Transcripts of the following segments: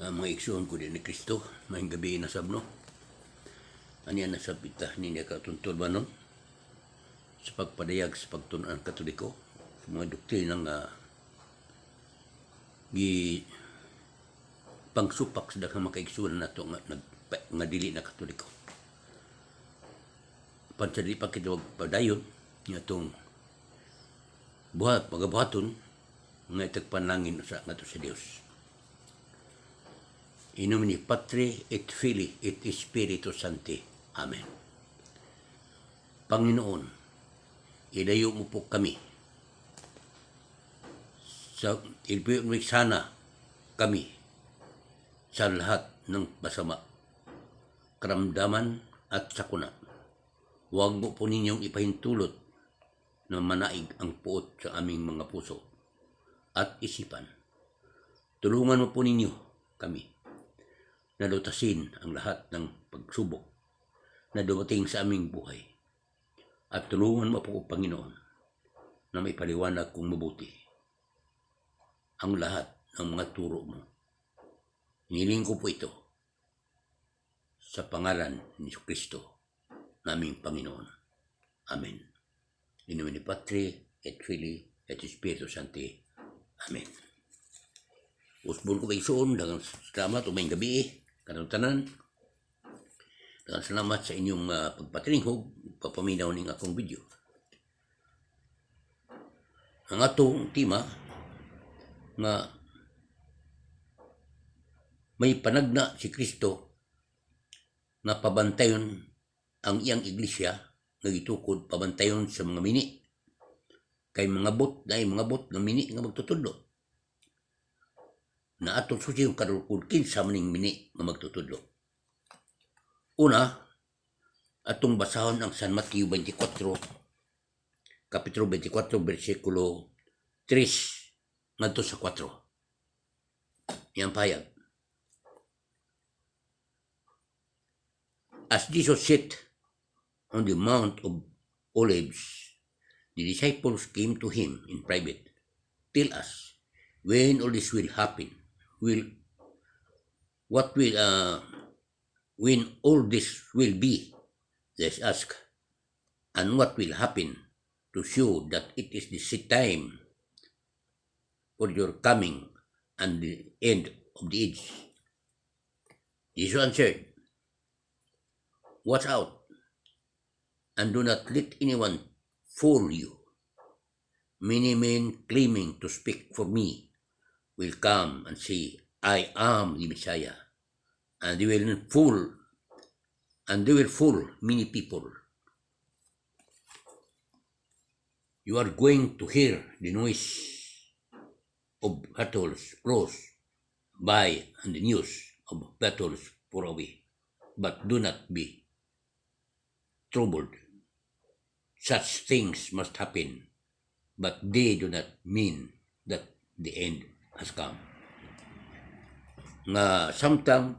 Mga igsoon ko din ni Kristo, maayong gabii na sab, no? Ania na sab ita ninya katuntol ba, no? Sa pagpadayag sa pagtun-an Katoliko, sa mga doktrina nga gi pangsupak sa daghang mga kaigsuonan nato nga nag, nga dili na Katoliko. Apan sa dili pa kita padayon nga atong buhat magabuhaton nga itagpanalangin usa ngadto sa Dios. In nomine Patri et Filii et Spiritus Sancti. Amen. Panginoon, ilayo mo po kami sa ilayo mo sana kami sa lahat ng masama, karamdaman at sakuna. Huwag mo po ninyong ipahintulot na manaig ang puot sa aming mga puso at isipan. Tulungan mo po ninyo kami na lutasin ang lahat ng pagsubok na dumating sa aming buhay. At tulungan mo po, Panginoon, na may paliwanag kong mabuti ang lahat ng mga turo mo. Hiniling ko po ito sa pangalan ni Kristo naming Panginoon. Amen. In nomine Patri et Filii et Spiritus Sancti. Amen. Usbon ko kay igsoon, daghang salamat ug maayong gabii kanang tanan. Daghang salamat sa inyong pagpatininghog, pagpaminaw ning akong video. Ang atong tema nga may panagna si Kristo nga pabantayon ang iyang iglesia nga gitukod pabantayon sa mga mini kay mga bot na mga bot nga mini nga magtutudlo na atong susi yung karon kinsa maning mini nga magtutudlo. Una, atong basahon ang San Mateo 24, Kapitulo 24, versikulo 3 ngadto sa 4. Yan payag. As Jesus sat on the Mount of Olives, the disciples came to him in private. "Tell us when all this will happen. Will what will when all this will be?" they ask. "And what will happen to show that it is the set time for your coming and the end of the age?" Jesus answered, "Watch out and do not let anyone fool you. Many men claiming to speak for me will come and say, 'I am the Messiah,' and they will fool many people. You are going to hear the noise of battles close by and the news of battles far away, but do not be troubled. Such things must happen, but they do not mean that the end has come." Nga samtang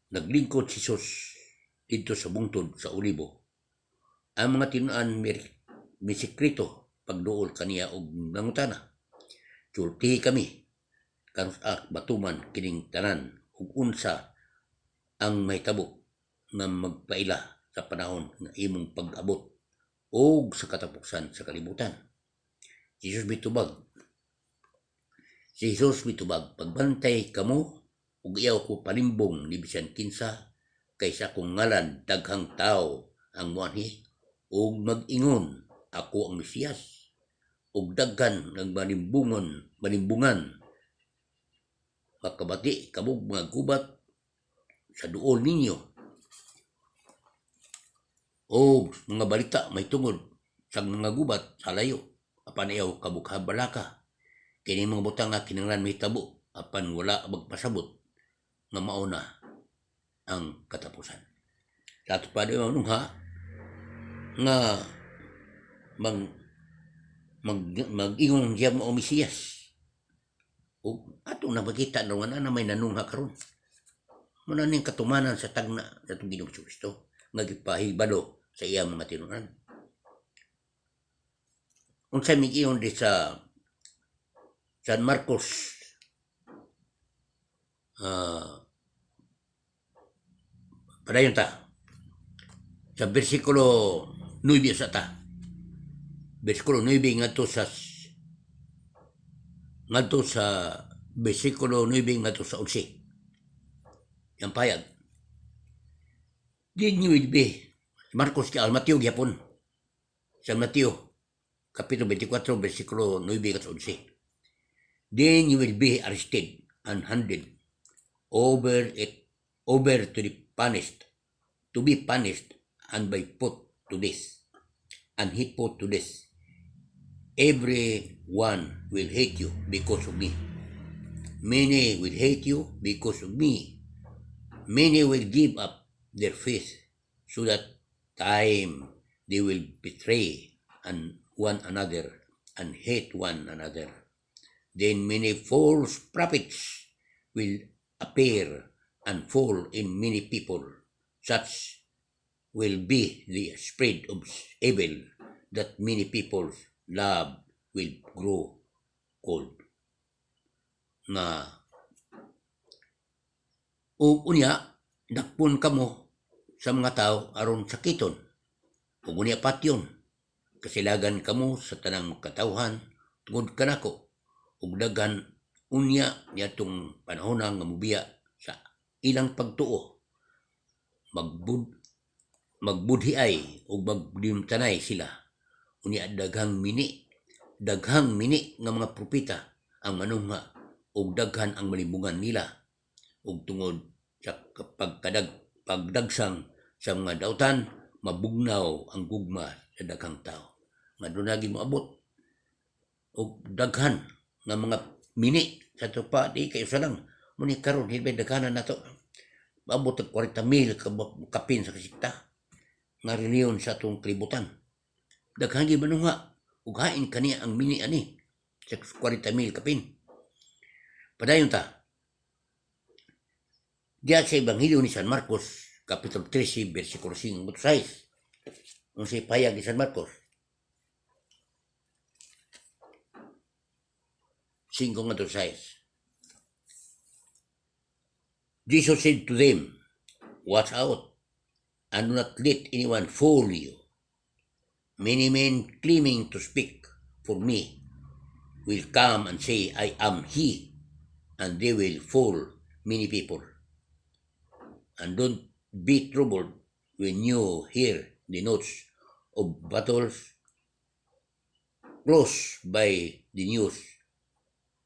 naglingkod si Jesus didto sa bungtod sa Olibo, ang mga tinunan misikreto pagduol kaniya og nangutana, "Sultihi kami kanus-a matuman kining tanan ug unsa ang mahitabo nga magpaila sa panahon nga imong pag-abot ug sa katapusan sa kalibutan?" Jesus mitubag. Si Jesus mitubag, "Pagbantay kamo ug ayaw ko palimbong ni bisan kinsa, kay sa akong ngalan daghang tawo ang moanhi ug mag-ingon, 'Ako ang Mesiyas,' ug daghan nga manimbungon manimbungan. Makabati kamog mga gubat sa duol ninyo o mga balita mahitungod sa mga gubat sa layo, apan ayaw kamo kabalaka. Kini mga butang nga kinahanglan mahitabo, apan wala magpasabot nga mao na ang katapusan." Sa ato pa ha nga mag mag mag-ingon siya mao Mesiyas. Ug ato na makita na nga na may nanungha karon. Muna ning katumanan sa tagna sa atong Ginoong Kristo nga gipahibalo sa iyang mga tinunan. Unsay miingon di sa San Marcos Padayon ta. Sa versikulo 9 sa ta. Versikulo 9 ngadto sa versikulo 9 ngadto sa 11. Yang payag. Then you will be Marcos kay Mateo gyapon. Sa Mateo kapitulo 24 versikulo 9 ngadto sa 11. Then you will be arrested and handed over to be punished and by put to death and he put to death. Everyone will hate you because of me. Many will hate you because of me. Many will give up their faith so that time they will betray and one another and hate one another. Then many false prophets will appear and fool in many people. Such will be the spread of evil that many people's love will grow cold. Nga ug unya dakpon kamo sa mga tao aron sakiton ug unya patyon. Kasilagan kamo sa tanang katawhan tungod kanako. Ug daghan unya niadtong panahona nga mobiya sa ilang pagtuo, magbudhiay ug magdimtanay sila. Unya daghang mini nga mga propeta ang manungha ug daghan ang malimbungan nila. Ug tungod sa pagdagsang sa mga dautan, mabugnaw ang gugma sa daghang tao. Nga doon lagi moabot og daghan nga mga mini sa tupa. Di kay usa lang muni karon, hilbay daghanan nato. Maabot og 40 mil kapin sa kasikta nga relihiyon sa atong kalibutan. Daghan gyud manungha ug hain kaniya ang mini ani sa 40 mil kapin. Padayon ta. Diya sa Ebanghelyo ni San Marcos, Kapitulo 13, versikulo 5 6. Unsay payag ni San Marcos? 5 ngadto 6. Jesus said to them, "Watch out, and do not let anyone fool you. Many men claiming to speak for me will come and say, 'I am he,' and they will fool many people. And don't be troubled when you hear the notes of battles close by the news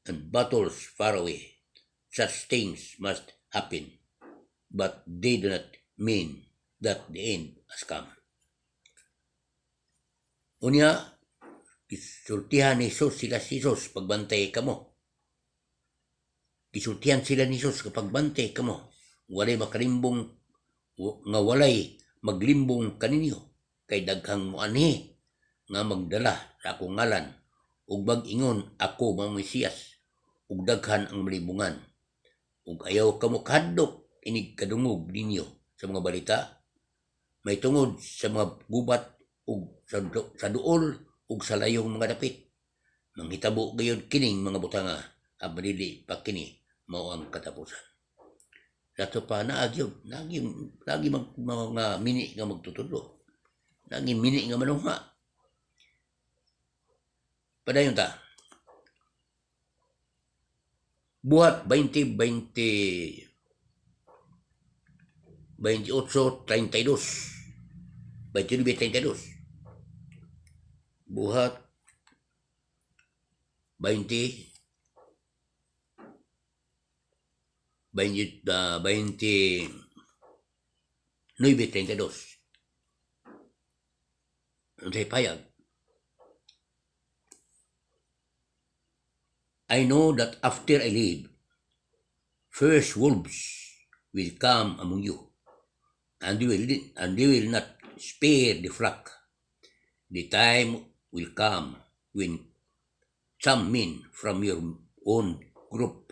and battles far away. Such things must happen, but they do not mean that the end has come." Unya, gisultihan ni Jesus sila si Jesus, "Pagbantay kamo." Gisultihan sila ni Jesus, "Kapagbantay kamo. Walay makalimbong nga walay maglimbong kaninyo kay daghang moanhi nga magdala sa akong ngalan ug mag-ingon, 'Ako mao ang Mesiyas,' ug daghan ang malimbungan. Ug ayaw kamo kahadlok inig kadungog ninyo sa mga balita may tungod sa mga gubat ug sa duol ug sa layong mga dapit. Manghitabo gayud kining mga butanga apan dili pa kini mao ang katapusan." Dato pa naa gyud, lagi mga mini nga magtutudlo. Lagi mini nga manungha. Padayon ta. Buhat 20, 20, 28, 32. 29, 32. Buhat 20, 20, 29, 32. Unsay payag? "I know that after I leave, fierce wolves will come among you, and they will not spare the flock. The time will come when some men from your own group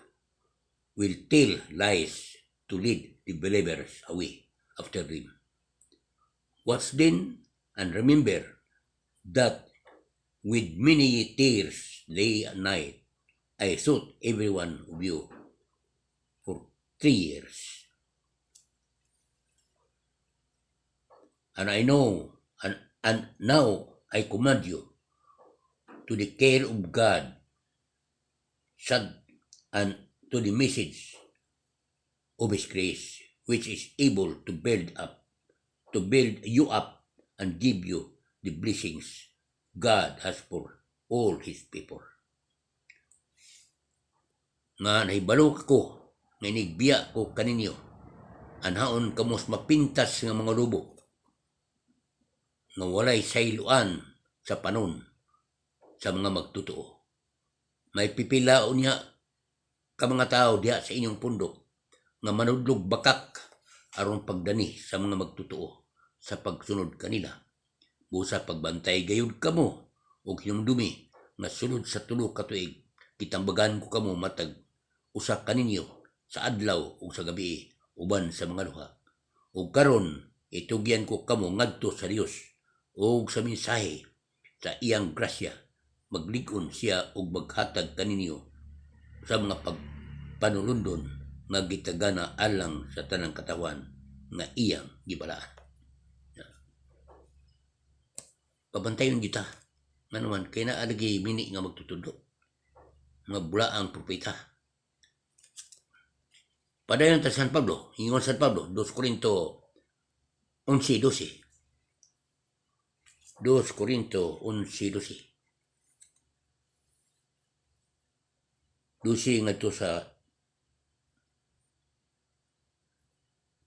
will tell lies to lead the believers away after them. Watch then and remember that with many tears, day and night, I sought every one of you for 3 years. And I know, and now I command you to the care of God and to the message of His grace, which is able to build you up and give you the blessings God has for all His people. Nga nahibalo ko, nga inigbiya ko kaninyo, anhaon kamos mapintas nga mga lobo, nga walay sayloan sa panon sa mga magtotoo. May pipila unya ka mga tao diha sa inyong pundok nga manudlog bakak aron pagdani sa mga magtotoo sa pagsunod kanila. Busa pagbantay gayud kamo og hinumdumi nga sulod sa 3 ka tuig gitambagan ko kamo matag usa kaninyo sa adlaw ug sa gabi uban sa mga luha. Ug karon itugyan ko kamo ngadto sa Dios ug sa mensahe sa iyang grasya. Maglig-on siya ug maghatag kaninyo sa mga pagpanulundon nga gitagana alang sa tanang katawhan nga iyang gibalaan. Pabantayon kita. Ngano man kay naa lagi mini nga magtutudlo nga bulaang propeta. Padayon ta San Pablo, ingon San Pablo, 2 Corinto 11:12. 2 Corinto 11:12. 12 ngadto sa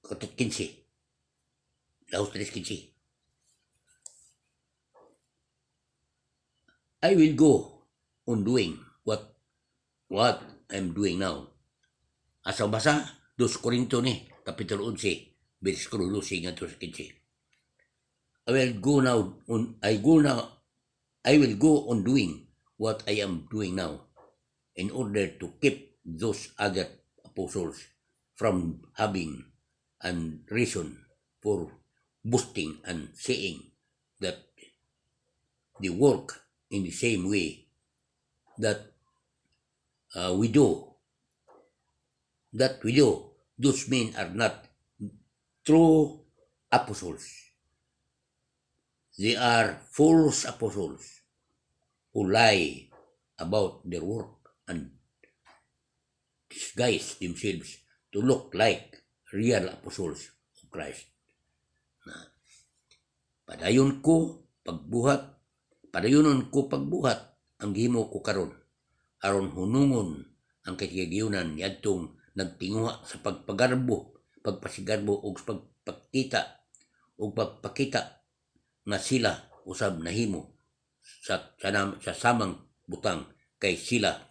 15. Laos 3:15. I will go on doing what I'm doing now. Asa basa? 2 Corinto ni, Kapitulo 11, versikulo 12 ngadto sa 15. I will go on doing what I am doing now in order to keep those other apostles from having and reason for boasting and saying that they work in the same way that we do. That we do. Those men are not true apostles. They are false apostles who lie about their work and disguise themselves to look like real apostles of Christ. Na, padayon ko pagbuhat, padayonon ko pagbuhat ang gihimo ko karon aron hunungon ang kahigayunan niadtong nagtinguha sa pagpagarbo, pagpasigarbo ug pagpakita nga sila usab nahimo sa samang butang kay sila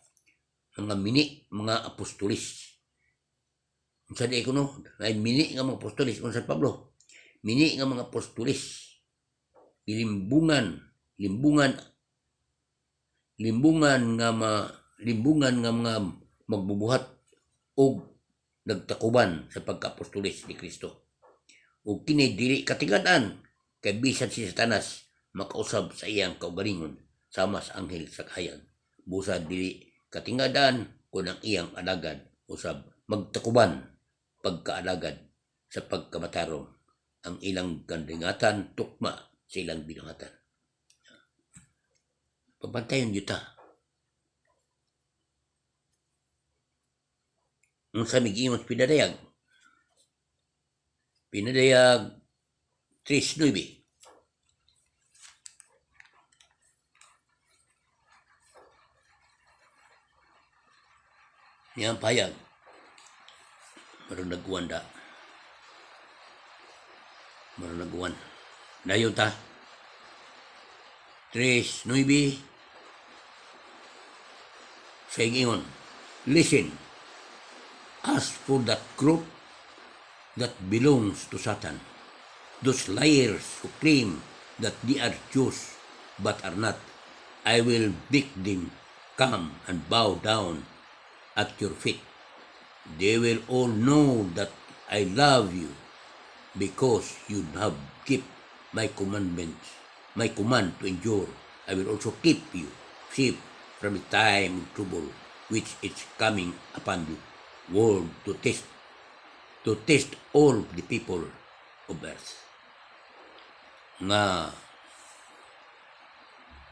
mga mini mga apostolis. Unsa di kuno? Ay mini nga mga apostolis unsa Pablo? Mini nga mga apostolis. Limbungan, limbungan limbungan nga ma, limbungan nga mga magbubuhat og nagtakuban sa pagka-apostolis ni Kristo. Ug kini dili katigad-an kay bisan si Satanas makausab sa iyang kaugalingon sama sa anghel sa kahayag. Busa dili katingad-an kun ang iyang alagad usab magtakuban pagkaalagad sa pagkamatarong, ang ilang kandingatan tukma sa ilang binuhatan. Pabantayon yuta. Unsa may giingon sa Pinadayag? Pinadayag 3:9. Niyang payag. Maron nagkuwan da. Maron nagkuwan. Dayon ta. 3:9 sa ingon. Listen. As for that group that belongs to Satan, those liars who claim that they are Jews but are not, I will make them come and bow down at your feet. They will all know that I love you because you have kept my commandments, my command to endure. I will also keep you safe from the time of trouble which is coming upon the world to test to test all the people of earth. Nga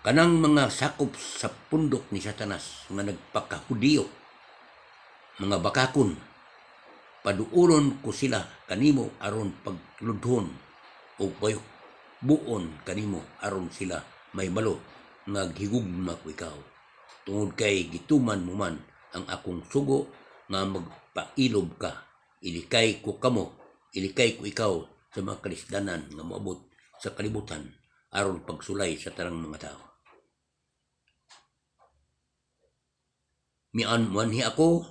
kanang mga sakop sa pundok ni Satanas nga nagpakahudiyo, mga bakakon, paduolon ko sila kanimo aron pagludhon o bayok buon kanimo aron sila mahibalo nga gihigugma ko ikaw tungod kay gituman mo man ang akong sugo nga magpailob ka. Ilikay ko kamo, ilikay ko ikaw sa mga kalisdanan nga moabot sa kalibutan aron pagsulay sa tanang mga tao. Mian muanhi ako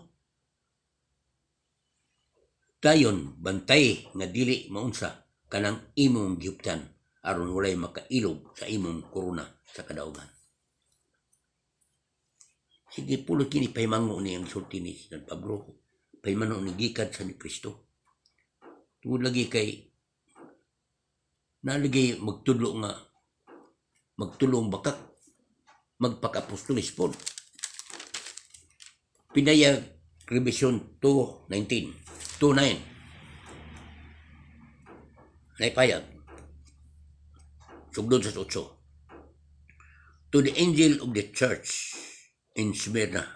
dayon, bantay nga dili maunsa kanang imong gihuptan aron walay makailob sa imong korona sa kadaugan. Sige, pulo kini pahimango ni ang sulti ni San Pablo. Pahimango ni gikan sa ni Kristo. Tungod lagi kay nalagay magtudlo nga magtulong bakak magpaka-apostolis po. Pinayag Revision 2.19 2.9 Naipayag sugdon sa 8. To the angel of the church in Smyrna,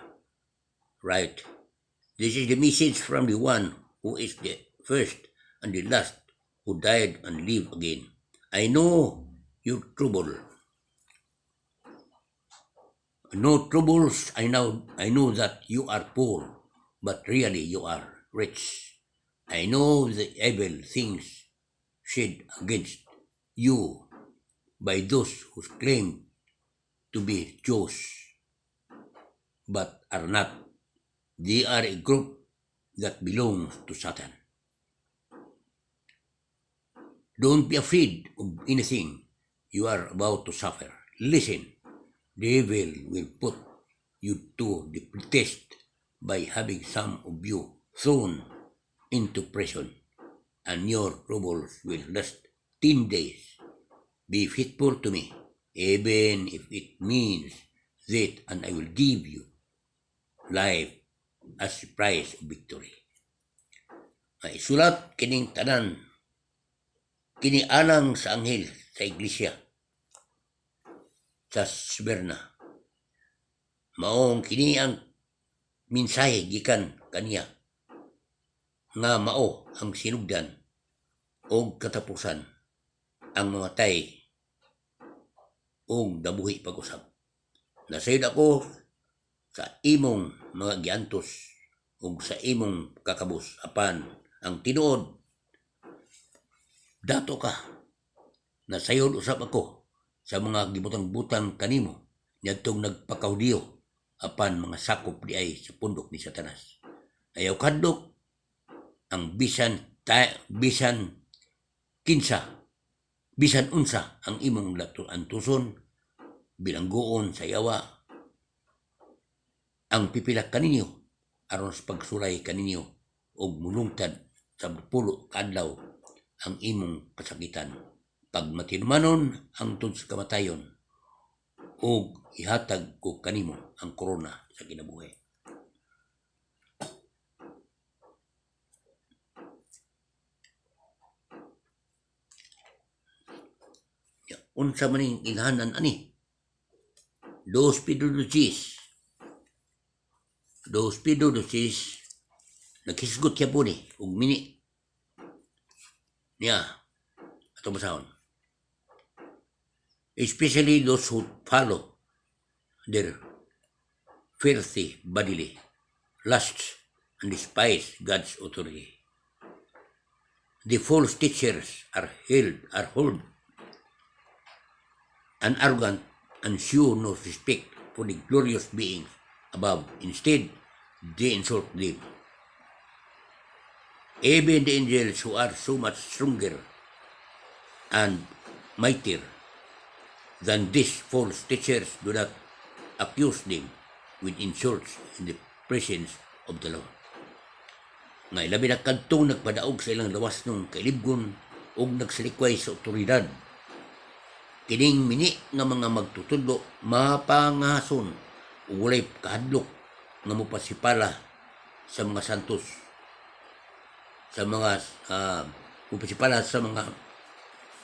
write, "This is the message from the one who is the first and the last, who died and live again. I know your trouble. No troubles, I know that you are poor, but really you are rich. I know the evil things said against you by those who claim to be Jews, but are not. They are a group that belongs to Satan. Don't be afraid of anything you are about to suffer. Listen, the devil will put you to the test by having some of you thrown into prison, and your troubles will last 10 days. Be faithful to me, even if it means that, and I will give you life as the price of victory." Ay sulat kining tanan kini alang sa anghel sa iglesia sa Smyrna. Maong kini ang mensahe gikan kaniya nga mao ang sinugdan og katapusan, ang mamatay og nabuhi pag-usab. Nasayod ako sa imong mga giantos ug sa imong kakabos, apan ang tinuod dato ka. Nasayod usab ako sa mga gibutang-butang kanimo niadtong nagpakahudiyo apan mga sakop diay sa pundok ni Satanas. Ayaw kadlok ang bisan ta, bisan kinsa, bisan unsa ang imong antuson, bilanggoon sa yawa ang pipila kaninyo aron sa pagsulay kaninyo og mulungtad sa 10 ka adlaw ang imong kasakitan. Pagmatinumanon hangtod sa kamatayon ug ihatag ko kanimo ang korona sa kinabuhi. Ya, unsa man ning ilhanan ani? Dos Pedro Dosis. Dos Pedro Dosis naghisgot siya po ni ug mini niya ato basahon. Especially those who follow their filthy bodily lusts and despise God's authority. The false teachers are held and arrogant and show no respect for the glorious beings above. Instead, they insult them. Even the angels, who are so much stronger and mightier than these false teachers, do not accuse them with insults in the presence of the Lord. Nga ilabi na kadtong nagpadaog sa ilang lawas nung kailibgon ug nagsalikway sa otoridad. Kining mini nga mga magtutudlo mapangason ug walay kahadlok nga mopasipala sa mga santos. Sa mga mupasipala sa mga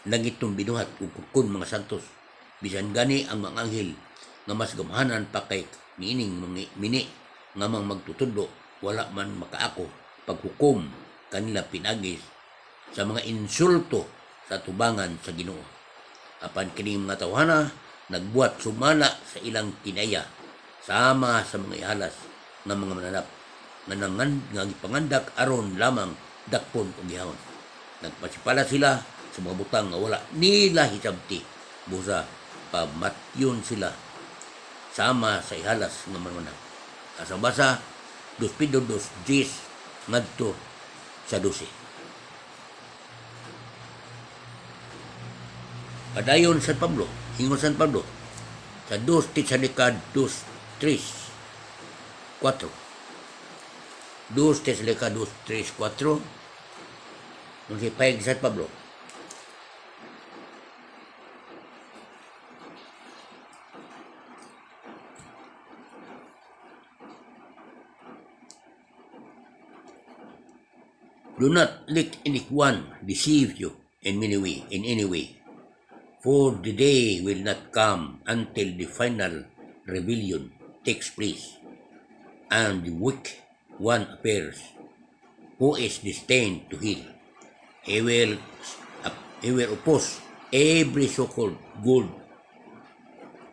langitnong binuhat ug kun mga santos, bisan gani ang mga anghel nga mas gamhanan pa kay niining mga mini nga mga magtutudlo, wala man makaako paghukom kanila pinaagi sa mga insulto sa tubangan sa Ginoo. Apan kining mga tawhana nagbuhat sumala sa ilang kinaya, sama sa mga ihalas nga mga mananap nga nangan nga gipangandak aron lamang dakpon og gihawon. Nagpasipala sila sa mga butang nga wala nila hisabti, busa pamatyon sila sama sa ihalas nga mga mananap. Asa basa 2 Pedro 2:10 ngadto sa 12. Padayon San Pablo, ingon San Pablo sa 2 Tesalonica 2, 3, 4. 2 Tesalonica 2, 3, 4. Nung si payag San Pablo. Do not let anyone deceive you in any way. For the day will not come until the final rebellion takes place, and the wicked one appears, who is destined to hell. He will oppose every so-called good,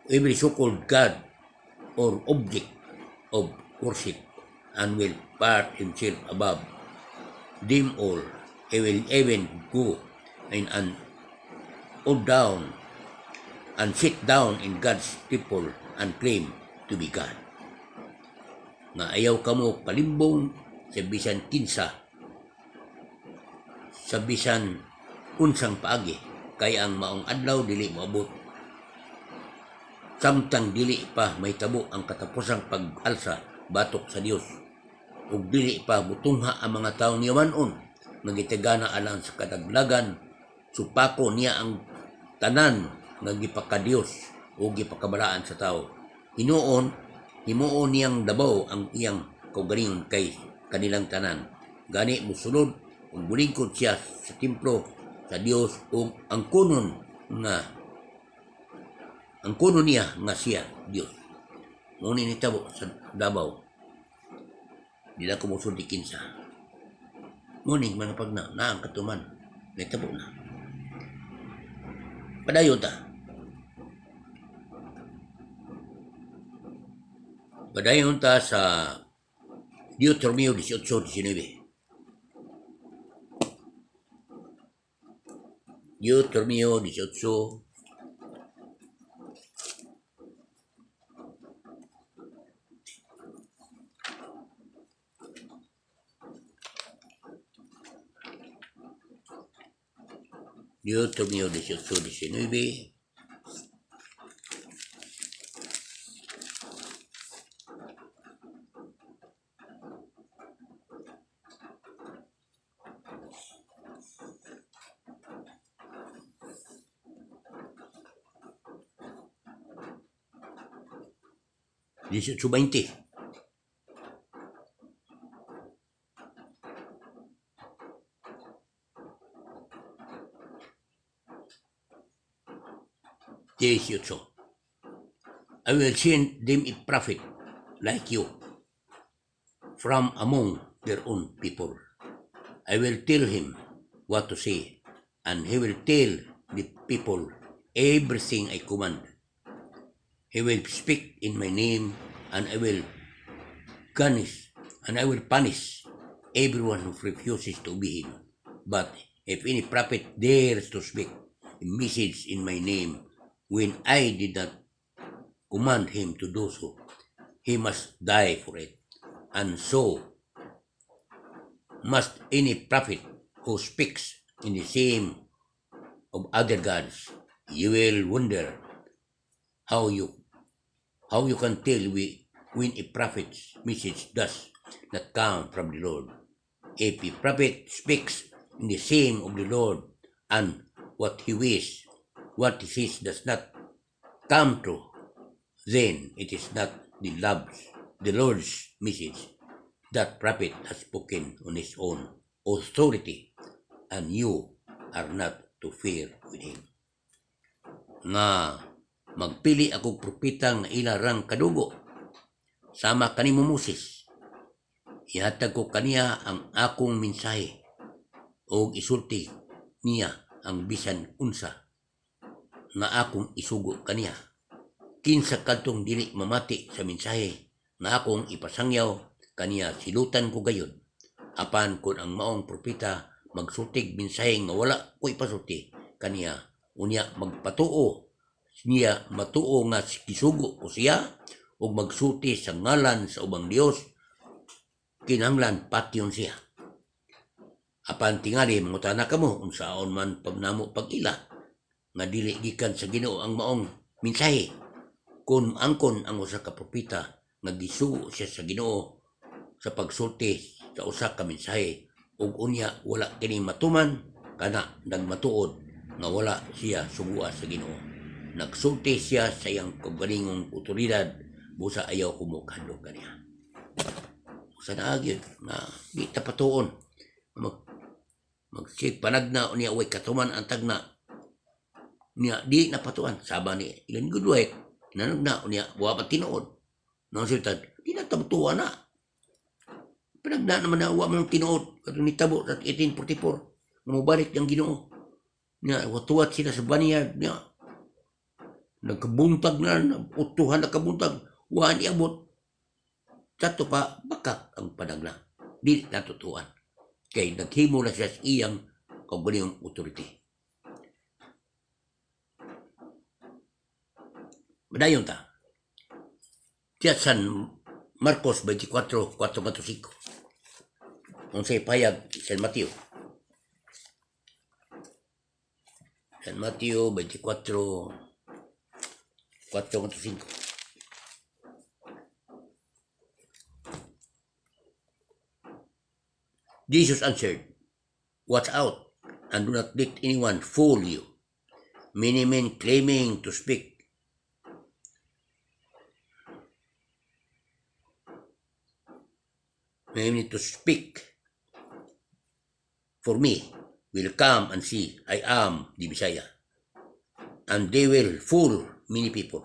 every so-called God or object of worship, and will part himself above them all. He will even go in and or down and sit down in God's temple and claim to be God. Nga ayaw kamo palimbong sa bisan kinsa, sa bisan unsang paagi, kay ang maong adlaw dili moabot samtang dili pa mahitabo ang katapusang pag-alsa batok sa Dios ug dili pa mutungha ang mga tawo yaman-on nga gitagana alang sa kadaglagan. Supako niya ang tanan nga gipakadiyos o gipakabalaan sa tao. Hinuon, himuon niyang dabaw ang iyang kaugalingon kay kanilang tanan. Gani musulod ug mulingkod siya sa templo sa Dios ug ang kuno niya nga siya Dios. Mao ni nitabo sa Davao. Di na ko mosulti kinsa. Mao ni mga pagna na ang katuman. Nitabo na. Padayon ta. Padayon ta sa Deuteronomio 18:19. Deuteronomio 18. Deuteronomio 18, 19. 18:20. 18. I will send them a prophet like you from among their own people. I will tell him what to say, and he will tell the people everything I command. He will speak in my name, and I will punish, and I will punish everyone who refuses to obey him. But if any prophet dares to speak a message in my name when I did not command him to do so, he must die for it. And so must any prophet who speaks in the name of other gods. You will wonder how you can tell when a prophet's message does not come from the Lord. If a prophet speaks in the name of the Lord and what he wishes, what he says does not come true, then it is not the Lord's message. That prophet has spoken on his own. authority, and you are not to fear with him. Nga magpili ako propeta nga ila rang kadugo sama kanimo, Moses. Ihatag ko kaniya ang akong mensahe ug isulti niya ang bisan unsa nga akong isugo kaniya. Kinsa kadtong dili mamati sa mensahe nga akong ipasangyaw kaniya, silutan ko gayud. Apan kun ang maong propeta magsultig mensahe nga wala ko ipasulti kaniya, unya magpatuo niya, matuo nga gisugo ko siya ug magsulti sa ngalan sa ubang Dios, kinahanglan patyon siya. Apan tingali mangutana kamo, unsaon man pag namo pag-ila nga dili gikan sa Ginoo ang maong mensahe? Kun angkon ang usa ka propeta nga gisugo siya sa Ginoo sa pagsulti sa usa ka mensahe ug unya wala kini matuman, kana nagmatuod nga wala siya sugua sa Ginoo. Nagsulti siya sa iyang kaugalingong otoridad, busa ayaw ko mo kahadlok kaniya. Usa na gyud nga di ta patuon magsig panagna, unya way katuman ang tagna niya, di napatuan sama ni Ellen Goodwhite nanagna, unya wa pa tinuod. No sultad di na tabtuan na panagna naman na wa man tinuod katong nitabo sa 1844 nga mobalik ang Ginoo niya. Watuwat sila sa Vineyard niya, nagkabuntag na, utuhan na kabuntag, wa niabot. Kato pa bakak ang panagna, di natutuan kay naghimo na siya sa iyang kaugalingong authority. Madayon ta. Diya San Marcos 24, 4 5. Unsay payag San Mateo? San Mateo 24, 4 5. Jesus answered, "Watch out and do not let anyone fool you. Many men claiming to speak claiming to speak for me will come and say, 'I am the Messiah.' And they will fool many people.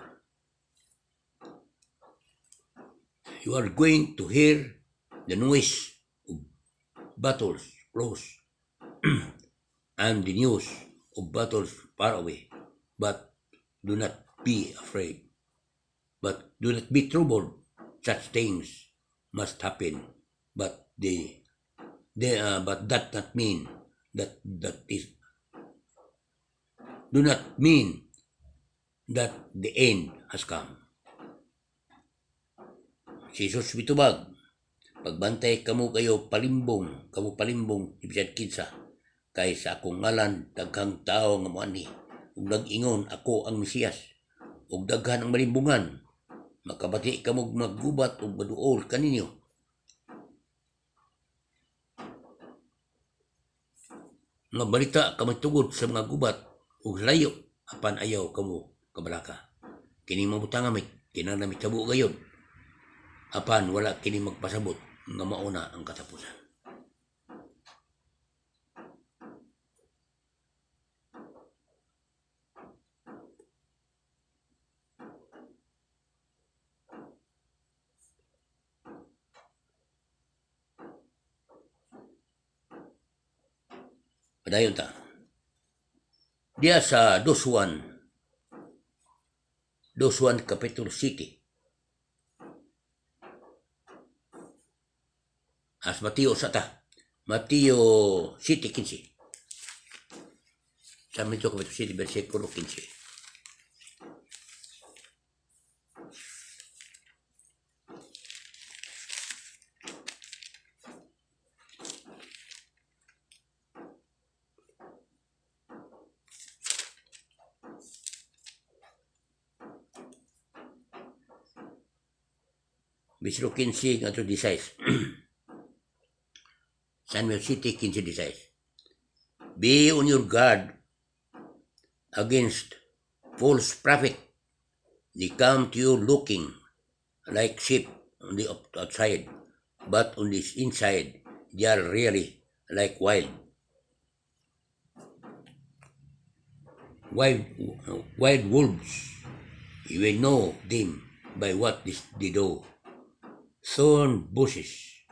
You are going to hear the noise of battles close and the news of battles far away. But do not be afraid. But do not be troubled. Such things must happen. But that not mean that that is do not mean that the end has come." Si Jesus mitubag, "Pagbantay kamo kayo palimbong, kamo palimbong bisan kinsa, kay sa akong ngalan daghang tao nga moanhi ug nag-ingon, 'Ako ang Mesiyas,' ug daghan ang malimbungan. Makabati kamo maggubat ug maduol kaninyo. Mga balita kamo tugod sa mga gubat ug layo, apan ayaw kamo kabalaka. Kini mga butanga may kinahanglan mitabo gayud, apan wala kini magpasabot nga mauna ang katapusan." Padayon ta. Diya sa 2 Juan, 2 Juan Kapitulo City. As Mateo sa ta. Mateo 7:15. Sa Mateo Kapitulo 7 versikulo 15. Versikulo 15 ngadto 16. San Mateo 7, 15, 16. "Be on your guard against false prophet. They come to you looking like sheep on the outside, but on the inside, they are really like wild wolves. You will know them by what they do. Thorn bushes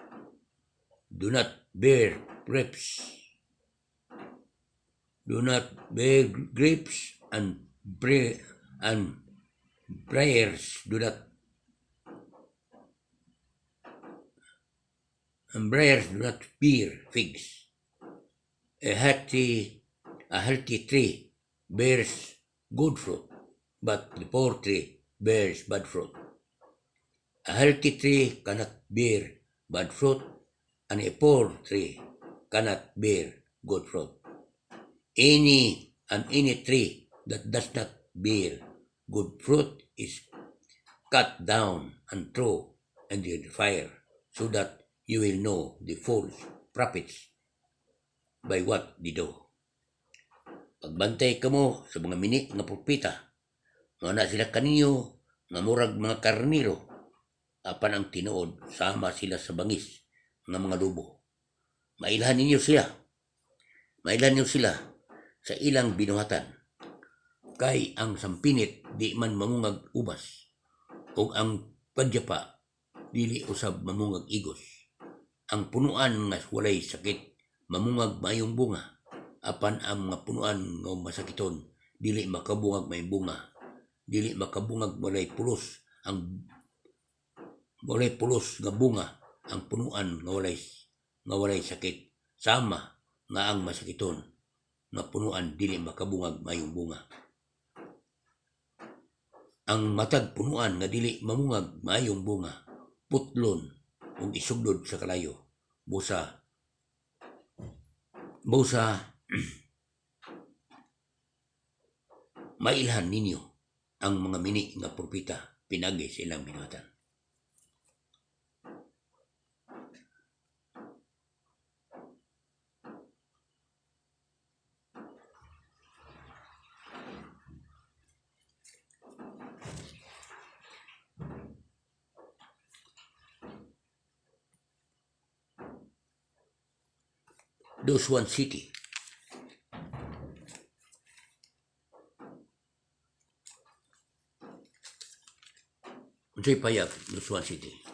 do not bear grapes, do not bear grapes, and briars do not and briars do not bear figs. A healthy tree bears good fruit, but the poor tree bears bad fruit. A healthy tree cannot bear bad fruit, and a poor tree cannot bear good fruit. Any tree that does not bear good fruit is cut down and thrown into the fire, so that you will know the false prophets by what they do. Pagbantay kamo sa mga mini nga propeta, nga na sila kaninyo nga murag mga karniro, apan ang tinuod sama sila sa bangis nga mga lobo. Mailhan ninyo sila. Mailhan ninyo sila sa ilang binuhatan. Kay ang sampinit di man mamungag ubas, ug ang padyapa dili usab mamungag igos. Ang punuan nga walay sakit mamungag maayong bunga, apan ang mga punuan nga masakiton dili makabungag maayong bunga, dili makabungag walay pulos nga bunga ang punuan nga walay sakit, sama nga ang masakiton nga punuan dili makabungag maayong bunga. Ang matag punuan nga dili mamungag maayong bunga, putlon ug isugdod sa kalayo. Busa mailhan ninyo ang mga mini nga propeta pinagi sa ilang binuhatan. Dos 1 City. Unsay payag Dos 1 City?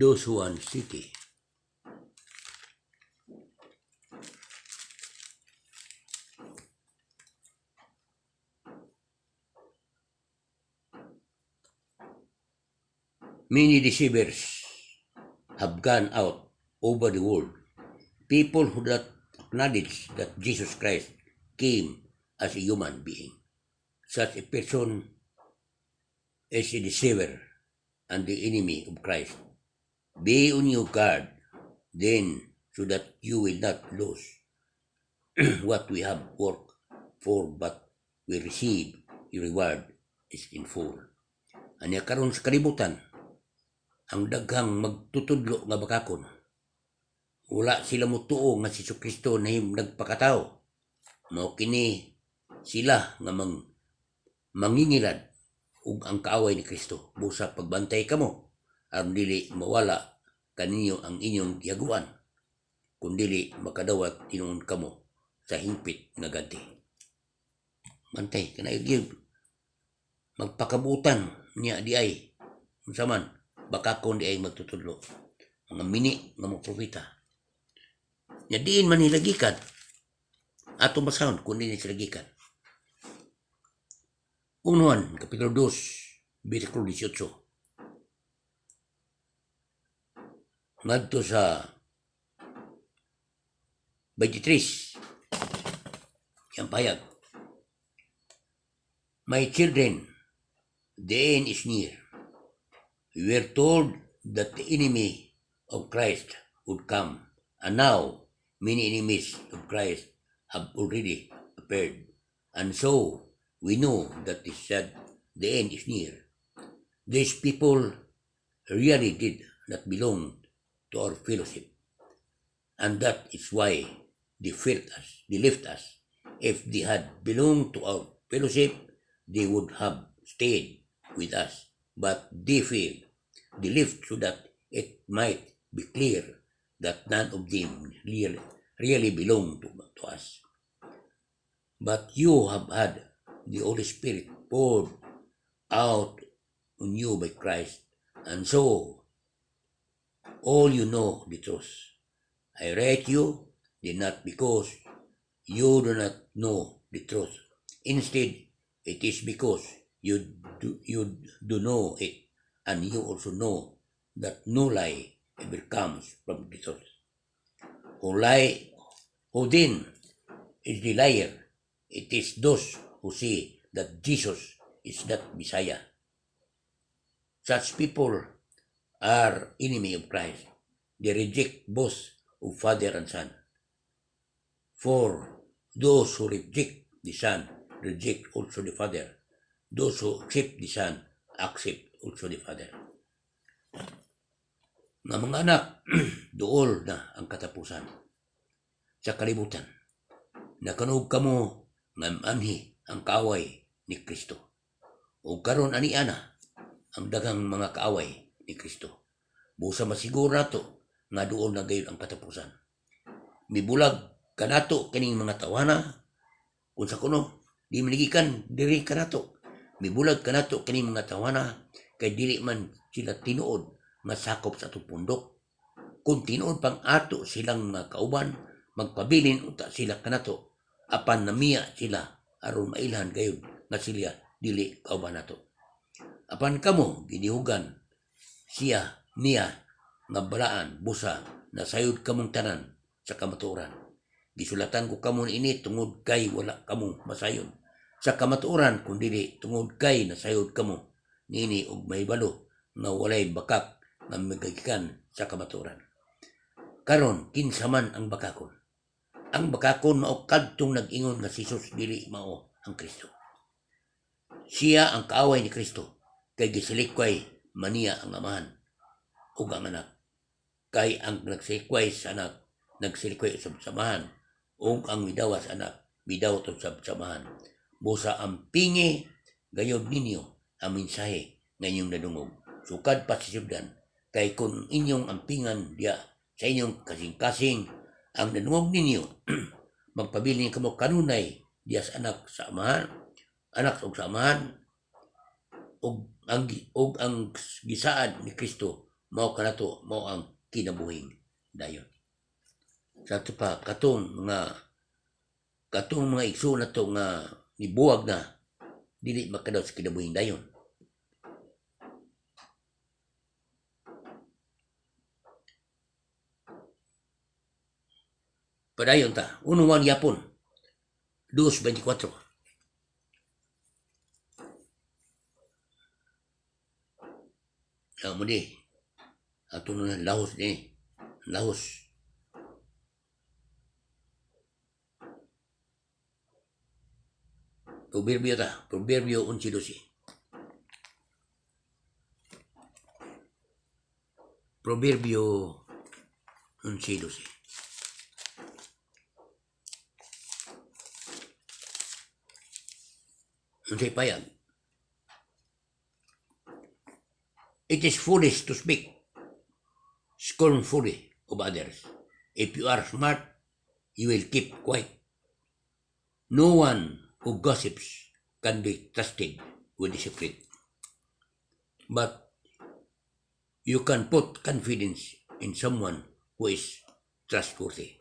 2 1 City. Many deceivers have gone out over the world. People who do not acknowledge that Jesus Christ came as a human being. Such a person is a deceiver and the enemy of Christ. Be on your guard, then, so that you will not lose what we have worked for, but we receive your reward is in full. Anya karon sa kalibutan, ang daghang magtutudlo nga bakakon. Wala sila motuo nga si Kristo nahim nagpakatao. Mao kini sila nga mangingilad ug ang kaaway ni Kristo. Busa pagbantay kamo aron dili mawala kaninyo ang inyong gihaguan, kun dili makadawat tinuon kamo sa hingpit nga ganti. Bantay kanay gyud magpakabutan niya di ay unsa man bakakon di ay magtutudlo mga mini nga mga propeta. Nya diin man nila gikan atong basahon kun diin sila gikan. 1 Juan, Kapitulo 2, versikulo 18 ngadto sa 23. Yang payag. My children, the end is near. We were told that the enemy of Christ would come, and now Many enemies of Christ have already appeared, and so we know that the end is near. These people really did not belong to our fellowship, and that is why they failed us, they left us. If they had belonged to our fellowship, they would have stayed with us. But they failed. They left so that it might be clear that none of them really, really belong to us. But you have had the Holy Spirit poured out on you by Christ, and so all you know the truth. I write you did not because you do not know the truth. Instead, it is because you do know it, and you also know that no lie ever comes from the truth. Who then is the liar? It is those who say that Jesus is not Messiah. Such people are enemy of Christ. They reject both of Father and Son. For those who reject the Son reject also the Father. Those who accept the Son accept also the Father. Nga mga anak, duol na ang katapusan sa kalibutan. Nakanuog kamo nga anhi ang kaaway ni Kristo. O karon ani ana ang daghang mga kaaway ni Kristo. Busa masiguro nato nga duol na gayud ang katapusan. Mibulag kanato kining mga tawana kung sa kuno di manigikan diri kanato. Mibulag kanato kining mga tawana kay dili man sila tinuod nga sakop sa atong pundok. Kung tinuod pang ato silang mga kauban, magpabilin unta sila kanato apan namiya sila aron mailhan gayud nga sila dili kauban nato. Apan kamo gidihugan siya niya nga balaan busa nasayod kamong tanan sa kamatuoran. Gisulatan ko kamo niini tungod kay wala kamo masayod sa kamatuoran kun dili tungod kay nasayod kamo niini ug mahibalo nga walay bakak nga migagikan sa kamatuoran. Karon kinsa man ang bakakon? Ang bakakon mao kadtong nag-ingon nga si Jesus dili mao ang Kristo. Siya ang kaaway ni Kristo kay gisilikway maniya ang Amahan ug ang Anak. Kay ang nagsilikway sa Anak, nagsilikway usab sa Amahan, ug ang midawa sa Anak, midawat usab sa Amahan. Busa ampingi gayod ninyo ang mensahe nga inyong nadungog. Sukad pa sa siyudad, kay kung inyong ampingan diya sa inyong kasing-kasing ang nadungog ninyo, magpabilin kamo kanunay diya sa Anak sa Amahan, Anak ug sa Amahan, ug ang gisaad ni Kristo mao kanato mao ang kinabuhing dayon. Sa ato pa katong mga igsoon nato nga nibuwag na dili makadawat sa kinabuhing dayon. Padayon ta. 1 Juan yapon. 2.24. Ang mo di. Ato na lahos ni. Lahos. Proverbio ta. Proverbio 11.12. Proverbio 11.12. Unsay payag? It is foolish to speak scornfully of others. If you are smart, you will keep quiet. No one who gossips can be trusted with the secret. But you can put confidence in someone who is trustworthy.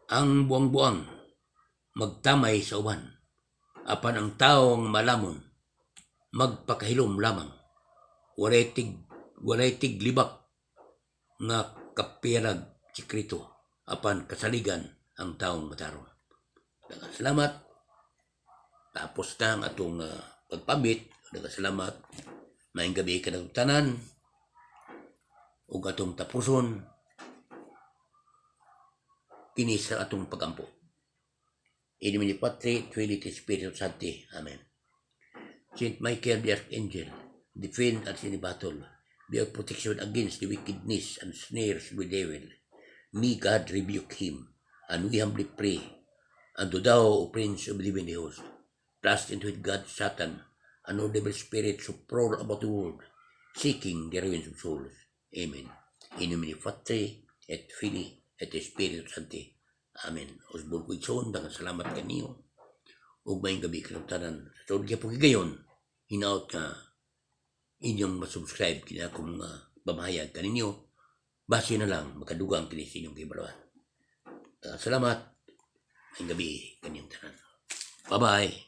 Ang buang-buang magtamay sa uban, apan ang tawo nga malamon magpakahilom lamang. Walay tiglibak nga kapirag sekreto, apan kasaligan ang taong matarong. Daghang salamat. Tapos na ang atong pagpambit. Daghang salamat. Maayong gabi kanatong tanan. Ug atong tapuson kini sa atong pagampo. In nomine Patri, Filii, et Spiritus Sancti. Amen. Saint Michael the Archangel, defend us in the battle. Be our protection against the wickedness and snares of the devil. May God rebuke him, and we humbly pray. And to thou, O Prince of the heavenly host, cast into hell God Satan, and all devil spirits who prowl about the world, seeking the ruins of souls. Amen. In nomine Patri, et Filii, et Spiritus Sancti. Amen. Usbon ko, igsoon, daghang salamat kaniyo. Ug maayong gabi kanang. Sa sulod gyapon higayon, hinaot nga inyong masubscribe kini akong mga pamahayag kaninyo. Base na lang makadugang kini sa inyong kahibaluan. Salamat. Maayong gabi kaninyong tanan. Bye-bye.